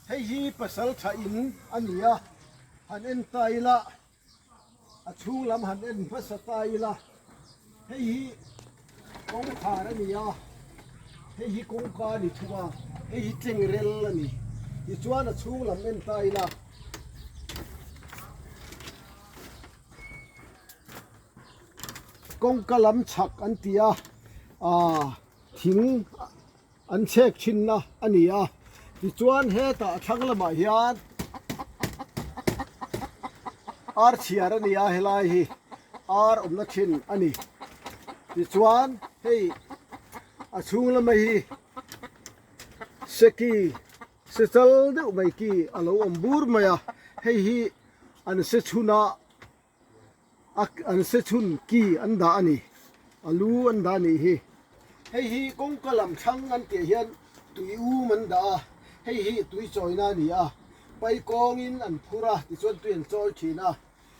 Hei hi pasal tha in a ni a, han en ta ila a chhung lam han en hmasa ta ila hei hi kawngkhar a ni a, hei hi kawngka a ni thung a, hei hi tlengrel a ni. Tichuan a chhung lam en ta ila. Kawngka lam chhak an ti a, aaa thing an chhek thinna a ni a, tichuan hetah a thlang lamah hian ar chhiar a ni a helai hi ar awmna thin a ni, tichuan hei a chhung lama hi seki se chal deuh mai ki a lo awm bur mai a, hei hi an se chhun a. A an se chhun ki an dah a ni. A lu an dah a nih hi. Hei hi kawngka lam thlang an tih hian tui um an dah a, hei hi tui chawina a ni a. Pai kawngin an phur a, tichuan tui an chawi thin a.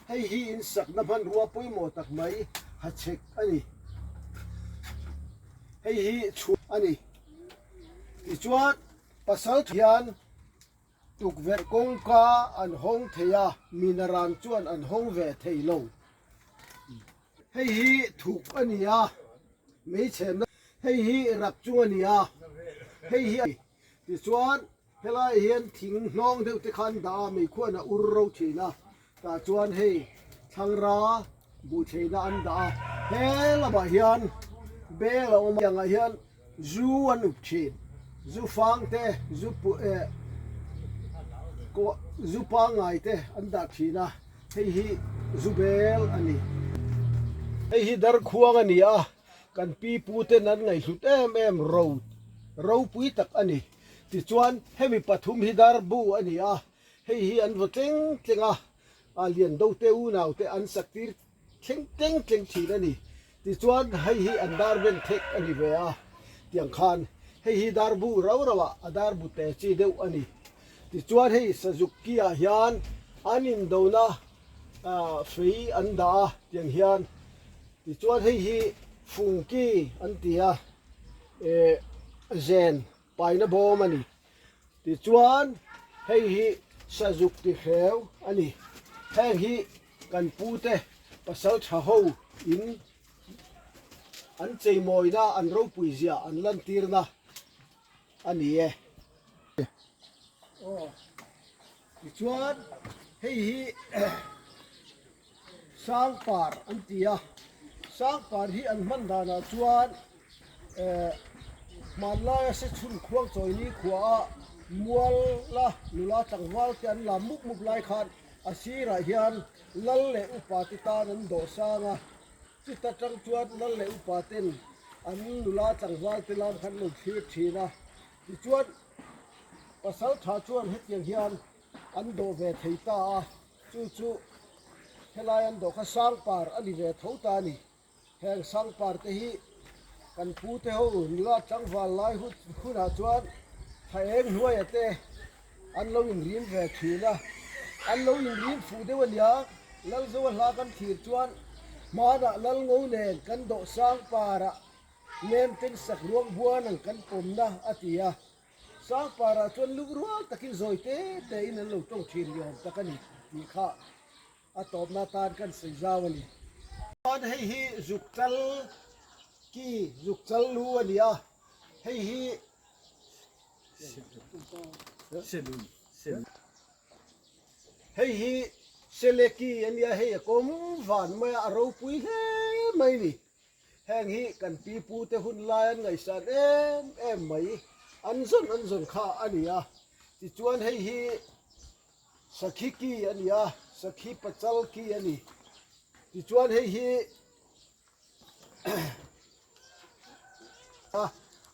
Hei hi in sakna hmanrua pawimawh tak mai hachhek a ni. Hei hi chhun a ni. Tichuan pasal hian. Tukverh kawngka an hawng thei a, mina ran chuan an hawng ve thei lo. Hei hi thuk a ni a, meichhemna hei hi rak chung a ni a, hei hi a ni. Tichuan helaiah hian thing hnawng deuh te kha an dah a, meikhuan a ur ro thin a, tah chuan hei thlangra buhtheihna an dah a, he lamah hian bel a awm a, tiangah hian Zu an up thin. Zu fang te, zu pu eh kawh zu pangngai te an dah thin a, hei hi zu bel a ni. Hei hi darkhuang a ni a, kan pi pu ten an ngaihhlut em em ro ropui tak a ni. Tichuan hemi pathum hi darbu a ni a, hei hi an vaw tleng tleng a, a lian do te unau te an sak tir thleng tleng tleng thin a ni. Tichuan hei hi an dar ben thek a ni ve a, tiang khan hei hi dar bu rau rau ah a dar bu te chi deuh a ni. Tichuan hei Sazuk ki ah hian an indona fei an dah a tiang hian. Tichuan hei hi Fung ki an ti a, eh zen paina bawm a ni. Tichuan hei hi Sazuk ti hreu a ni. Heng hi Kan pute pasal tha ho in an cheimawina an ropui zia an lantirna a ni e. Aw tichuan hei hi Sangpar an ti a, Sangpar hi an hman danah chuan eh hmanlaia se chhun khuang chawini khuaah muala nula tlangval te an lam mup mup lai khan A sirah hian lal leh upa te tan an dawh sang a, chuta tang chuan lal leh upa ten an nula tlangval te lam khan lo thlir thin a, tichuan pasal tha chuan hetiang hian an dawh ve thei ta a, chu chu helai an dawh kha sangpar a ni ve tho ta a ni. Heng sangpar te hi kan pu te ho nula tlangval lai hunah chuan tha eng hnuaia te an lo inrim ve thin a, an lo inrim fuh deuh a nia, Lalzoa hla kan thlir chuan hmanah Lalngo nen kan dawh sangparah nem ten sak ruang buan ang kan pawmna a ti a, sangparah chuan luk rual takin zawi te tein an lo tawng thin ni awm tak a ni tih kha. A tawpna tan kan sawi zau a ni. Chuan hei hi zuk chal ki zuk chal lu a ni a, hei hi hei hi sele ki a nia, hei a kawm van mai a, a ropui hle mai a ni. Heng hi kan pi pu te hun lai an ngaihsan em em mai, an zawn an zawn kha a ni a, tichuan hei hi Sakhi ki a ni a, sakhi pachal ki a ni. Tichuan hei hi a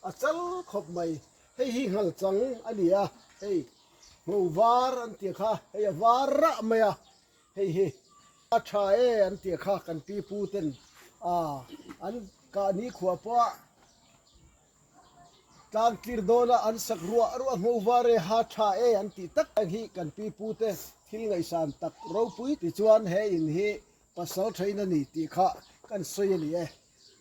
a chal khawp mai. Hei hi nghal chang a ni a, hei ngho var an tih kha, hei a var rah mai a, hei hi a tha e an tih kha kan pi pu ten a an kah ni khuah pawh a Tlang tlir dawna an sak ruah ruah hmu var e ha tha e an tih tak hi kan pi pu te thil ngaihsan tak ropui tichuan he in hi pasal thein a ni tih kha kan sawi a ni e.